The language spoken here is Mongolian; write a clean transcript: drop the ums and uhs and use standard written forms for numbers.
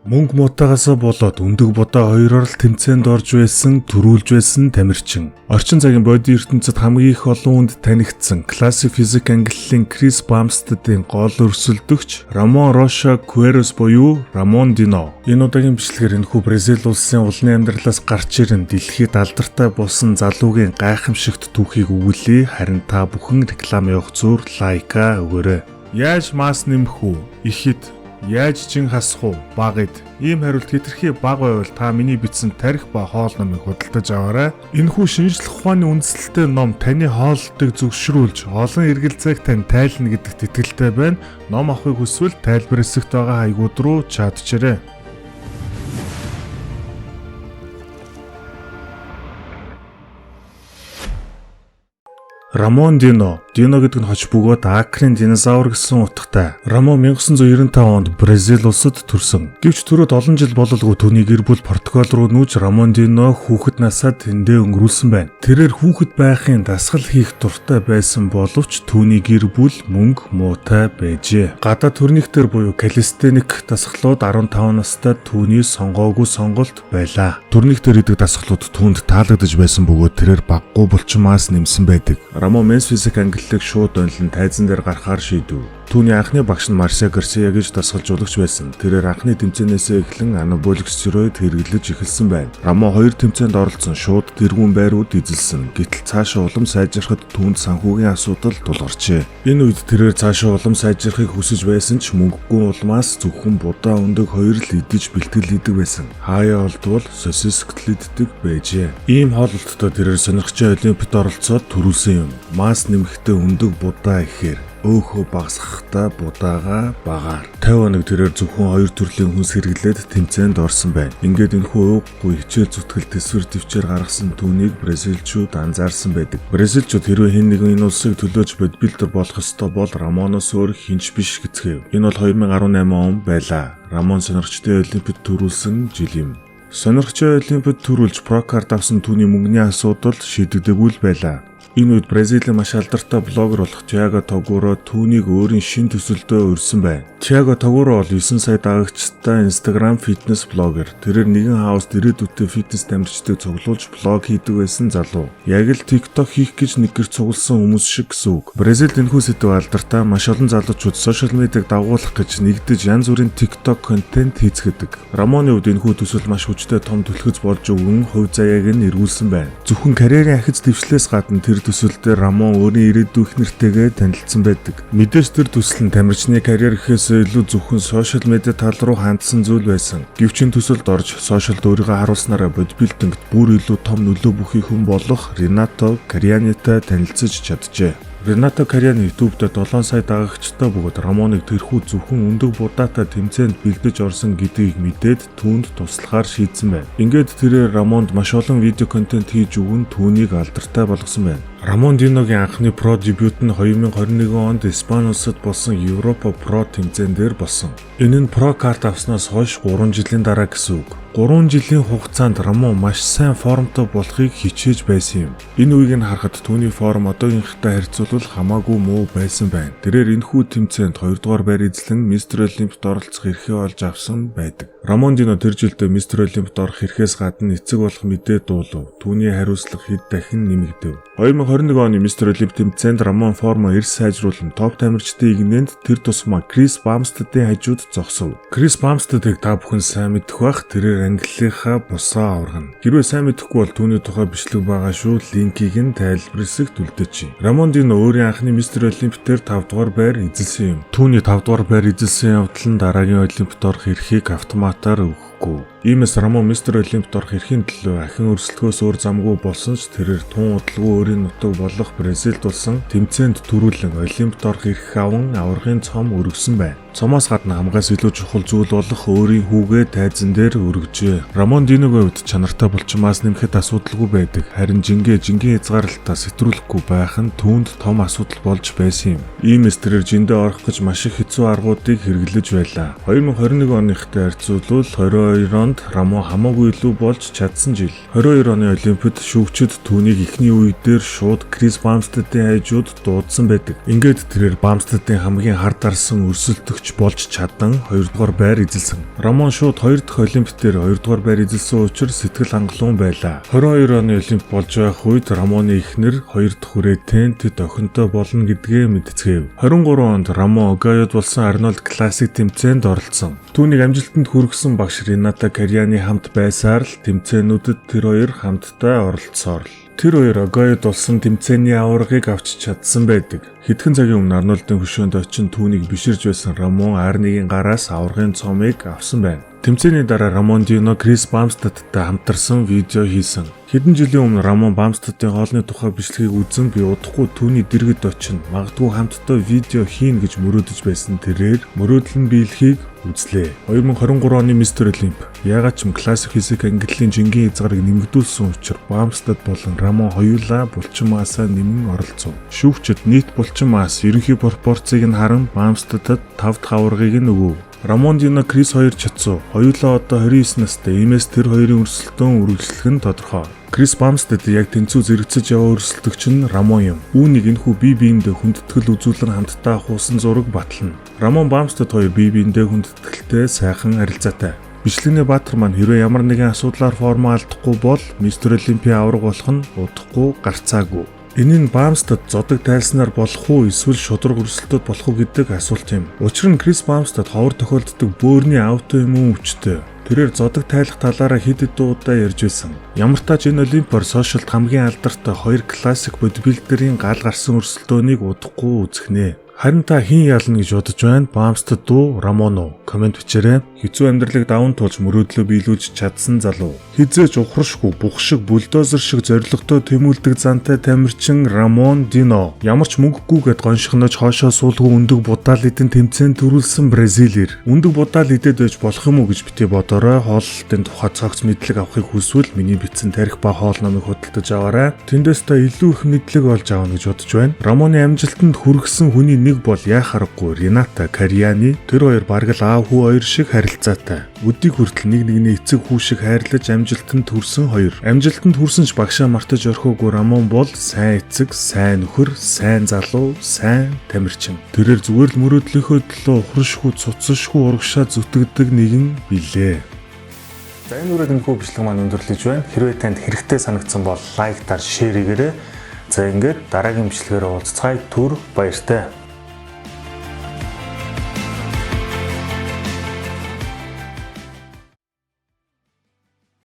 Мөнгө муутайгаасаа болоод өндөг будаа хоёроор л тэмцээнд орж байсан, түрүүлж байсан тамирчин. Орчин цагийн бодит ертөнцид хамгийн их олон хүнд танигдсан Classic Physique ангиллын Крис Бамстедийн гол өрсөлдөгч Рамон Роша Куэрос буюу Рамон Дино. Энэ удаагийн бичлэгээр энэхүү Бразил улсын улны амьдралаас гарч ирэн дэлхийд алдартай болсон залуугийн гайхамшигт түүхийг өгүүлье. Харин та бүхэн реклам явах зуур like аа өгөөрэй. Яаж масс нэмэх үү? Их эд. Яаж жин хасах уу? Бага эд. Ийм хариулт хэтэрхий бага байвал та миний бичсэн тархи ба хоол номыг худалдаж аваарай. Энэхүү шинжлэх ухааны үндэслэлтэй ном таны хооллолтыг зөвшрүүлж олон эргэлзээг тань тайлна гэдэгт итгэлтэй байна. Ном авахыг хүсвэл тайлбар хэсэгт байгаа хаягууд руу chat чирээ. Рамон Дино. Дино гэдэг нь хоч бөгөөд Акрын динозавр гэсэн утгатай. Рамон 1995 онд Бразил улсад төрсөн. Гэвч төрөөд олон жил бололгүй түүний гэр бүл Португал руу нүүж Рамон Дино хүүхэд насаа тэндээ өнгөрүүлсэн байна. Тэрээр хүүхэд байхын дасгал хийх дуртай байсан боловч түүний гэр бүл мөнгө муутай байжээ. Гадаад төрнийхтэр буюу калистеник дасгалууд 15 настай түүний сонгоогүй сонголт байлаа. Төрнийхтэр хийдэг дасгалууд түүнд таалагдаж байсан бөгөөд тэрээр баггүй булчмаас нэмсэн байдаг. Рамон Men's Physique ангиллыг шууд онилон тайзан дээр гарахаар шийдэв. Түүний анхны багш нь Марсиа Гарсиа гэж дасгалжуулагч байсан. Тэрээр анхны тэмцээнээсээ эхлэн анаболик стероид хэрэглэж эхэлсэн байна. Рамон хоёр тэмцээнд оролцсон, шууд тэргүүн байрууд эзэлсэн. Гэтэл цаашаа улам сайжрахад түүнд санхүүгийн асуудал тулгарчээ. Энэ үед тэрээр цаашаа улам сайжрахыг хүсэж байсан ч мөнгөгүй улмаас зөвхөн будаа өндөг хоёр л идэж бэлтгэл хийдэг байсан. Хаяа олдвол сосискт л иддэг байжээ. Ийм хооллолттой тэрээр сонирхчийн олимпиад оролцоод түрүүлсэн юм. Масс нэмэхдээ өндөг будаа ихээр өөхөө багасгахдаа будаага багаар. 50 хоног тэрээр зөвхөн хоёр төрлийн хүнс хэрэглээд тэмцээнд орсон байна. Ингээд энэхүү ууггүй хичээл зүтгэл тэсвэр тэвчээр гаргасан түүнийг бразилчууд анзаарсан байдаг. Бразилчууд хэрвээ хэн нэгэн энэ улсыг төлөөж бодибилдер болох ёстой бол Рамоноос өөр хэн ч биш гэцгээв. Энэ бол 2018 он байлаа. Рамон сонирхчдын олимпиад түрүүлсэн жил юм. Сонирхчийн олимпиад түрүүлж pro card авсан түүний мөнгөний асуудал шийдэгдээгүй л байлаа. Энэ үед Бразилийн маш алдартай блогер болох Тиаго Тогуро түүнийг өөрийн шинэ төсөлдөө урьсан байна. Тиаго Тогуро бол 9 сая дагагчтай Instagram фитнес блогер. Тэрээр нэгэн хауст ирээдүйдээ фитнес тамирчдыг цуглуулж блог хийдэг байсан залуу. Яг л TikTok хийх гэж нэг гэр цугласан хүмүүс шиг гэсэн үг. Бразилд энэхүү сэдэв алдартай, маш олон залуучууд сошиал медиаг дагуулах гэж нэгдэж янз бүрийн TikTok контент хийцгээдэг. Рамоны хувьд энэхүү төсөл маш хүчтэй том түлхэц болж өгөн хувь заяаг нь эргүүлсэн байна. Зөвхөн карьерийн ахиц дэвшлээс гадна тэр төсөл дээр Рамон өөрийн ирээдүйн эхнэртэйгээ танилцсан байдаг. Мэдээж тэр төсөл нь тамирчны карьер гэхээс илүү зөвхөн сошиал медиа тал руу хандсан зүйл байсан. Гэвч энэ төсөлд орж сошиалд өөрийгөө харуулснараа бодибилдингт бүр илүү том нөлөө бүхий хүн болох Ренато Карианитай танилцаж чаджээ. Ренато Кариани YouTube-д 7 сая дагагчтай бөгөөд Рамоныг тэрхүү зөвхөн өндөг будаатай тэмцээнд бэлдэж орсон гэдгийг мэдээд түүнд туслахаар шийдсэн байна. Ингээд тэрээр Рамонд маш олон видео контент хийж өгөн түүнийг алдартай болгосон байна. Рамон Диногийн анхны pro дебют нь 2021 онд Испани улсад болсон Европа Pro тэмцээн дээр болсон. Энэ нь pro card авснаас хойш 3 жилийн дараа гэсэн үг. 3 жилийн хугацаанд Рамон маш сайн формтой болохыг хичээж байсан юм. Энэ үеийг нь харахад түүний форм одоогийнхтай харьцуулбал хамаагүй муу байсан байна. Тэрээр энэхүү тэмцээнд 2 дугаар байр эзлэн Мистер Олимпд оролцох эрхээ олж авсан байдаг. Рамон Дино тэр жилдээ Мистер Олимпд орох эрхээс гадна эцэг болох мэдээ дуулав. Түүний хариуцлага хэд дахин нэмэгдэв. 2021 оны Мистер Олимп тэмцээнд Рамон формоо эрс сайжруулан топ тамирчдын эгнээнд тэр тусмаа Крис Бамстедийн хажууд зогсов. Крис Бамстедийг та бүхэн сайн мэдэх бах. Тэрээр Английнхаа бусаа аваргана. Хэрвээ сайн мэдэхгүй бол түүний тухай бичлэг байгаа шүү. Линкийг нь тайлбар хэсэгт үлдээчихье. Рамон Дино өөрийн анхны Мистер Олимп дээр 5 дугаар байр эзэлсэн юм. Түүний 5 дугаар байр эзэлсэн явдал нь дараагийн Олимпд орох эрхийг автоматар өгөхгүй. Иймээс Рамон Мистер Олимпд орох эрхийн төлөө ахин өрсөлдөхөөс өөр замгүй болсон ч тэрээр тун удалгүй өөрийн нутаг болох Бразилд болсон тэмцээнд түрүүлэн Олимпд орох эрх аван аваргын цом өргөсөн байна. Цомоос гадна хамгаас илүү чухал зүйл болох өөрийн хүүгээ тайзан дээр өргөжээ. Рамон Диногийн хувьд чанартай булчмаас нэмэхэд асуудалгүй байдаг. Харин жингээ жингийн хязгаарлалтаа сэтрүүлэхгүй байх нь түүнд том асуудал болж байсан юм. Иймээс тэрээр жиндээ орох гэж маш их хэцүү аргуудыг хэрэглэж байлаа. 2021 оныхтай харьцуулбал 22 онд Рамон хамаагүй илүү болж чадсан жил. 22 оны Олимпиад шүүгчид түүнийг эхний үе дээр шууд Крис Бамстедийн хажууд дуудсан байдаг. Ингээд тэрээр Бамстедийн хамгийн хар дарсан өрсөлдөгч өрсөлдөгч болж чадан 2-р байр эзэлсэн. Рамон шууд 2 дахь Олимп дээр 2-р байр эзэлсэн учраас сэтгэл хангалуун байлаа. 22 оны Олимп болж байх үед Рамоны эхнэр 2 дахь хүрээтэй тэд охинтой болно гэдгээ мэдцгээв. 23 онд Рамон Огайод болсон Арнольд Классик тэмцээнд оролцсон. Түүнийг амжилтанд хүргэсэн багш Рената Кариани хамт байсаар л тэмцээнүүдэд тэр хоёр хамтдаа оролцсоор л. Тэр хоёр Огайод болсон тэмцээний аваргыг авч чадсан байдаг. Хэдхэн цагийн өмнө Арнольдын хөшөөнд очин түүнийг биширж байсан Рамон Арнигийн гараас аваргын цомыг авсан байна. Тэмцээний дараа Рамон Дино Крис Бамстадтай хамтарсан видео хийсэн. Хэдэн жилийн өмнө Рамон Бамстадын хоолны тухай бичлэгийг үзэн би удахгүй түүний дэргэд очин магадгүй хамтдаа видео хийнэ гэж мөрөөдөж байсан тэрээр мөрөөдөл нь биелэхийг үзлээ. 2023 оны Мистер Олимп яагаад ч юм Classic Physique ангиллын жингийн хязгаарыг нэмэгдүүлсэн учраас Бамстад болон Рамон хоёулаа булчин массаа нэмэн оролцов. Шүүгчид нийт булчин масс ерөнхий пропорцыг нь харан Бамстадад 5 дахь аваргыг нь өгөв. Рамон Дино Крис хоёр чадсан. Хоёулаа одоо 29 настай. Иймээс тэр хоёрын өрсөлдөөн үргэлжлэх нь тодорхой. Крис Бамстед яг тэнцүү зэрэгцэж яваа өрсөлдөгч нь Рамон юм. Үүнийг энэхүү бие биендээ хүндэтгэл үзүүлэн хамтдаа хуусан зураг батлана. Рамон Бамстед хоёр бие биендээ хүндэтгэлтэй сайхан харилцаатай. Бичлэгний баатар маань хэрвээ ямар нэгэн асуудлаар формоо алдахгүй бол Мистер Олимпийн аварга болох нь удахгүй гарцаагүй. Энэ нь Бамстад зодог тайлснаар болох уу эсвэл шударга өрсөлдөөд болох уу гэдэг асуулт юм. Учир нь Крис Бамстад ховор тохиолддог бөөрийн аутоиммун өвчтэй. Тэрээр зодог тайлах талаараа хэд хэдэн удаа ярьж байсан. Ямар ч тач энэ Олимпоор social д хамгийн алдартай хоёр классик бодибилдерийн гал гарсан өрсөлдөөнийг удахгүй үзэх нэ. Харин та хэн ялна гэж бодож байна? Бамстад уу, Рамон уу? Comment бичээрэй. Хэцүү амьдралыг даван туулж мөрөөдлөө биелүүлж чадсан залуу. Хэзээ ч ухаршгүй бух шиг бульдозер шиг зоригтой тэмүүлдэг зантай тамирчин Рамон Дино. Ямар ч мөнгөгүйгээд гоншихнож хоошоо суулгүй өндөг будаал идэн тэмцээн төрүүлсэн Бразилэр. Өндөг будаал идээд байж болох юм уу гэж битгий бодоорой. Хооллолтын тухай цогц мэдлэг авахыг хүсвэл миний бичсэн тарих ба хоол номыг худалдаж аваарай. Тэндээс та илүү их мэдлэг олж авна гэж бодож байна. Рамоны амжилтанд хүргэсэн хүний нэг бол яах аргагүй Рената Кариани. Тэр хоёр бараг л аав хүү хоёр шиг харилцаатай. Өдийг хүртэл нэг нэгний эцэг хүү шиг хайрлаж амжилтанд хүрсэн хоёр. Амжилтанд хүрсэн ч багшаа мартаж орхиогүй Рамон бол сайн эцэг, сайн нөхөр, сайн залуу, сайн тамирчин. Тэрээр зүгээр л мөрөөдлийнхөө төлөө ухаршгүй, цуцсашгүй урагшаа зүтгэдэг нэгэн билээ. За, энэ үрээд энэхүү бичлэг маань өндөрлөж байна. Хэрвээ танд хэрэгтэй санагдсан бол like дар, share хийгээрэй. За, ингээд дараагийн бичлэгээр уулзцгаая. Түр баяртай.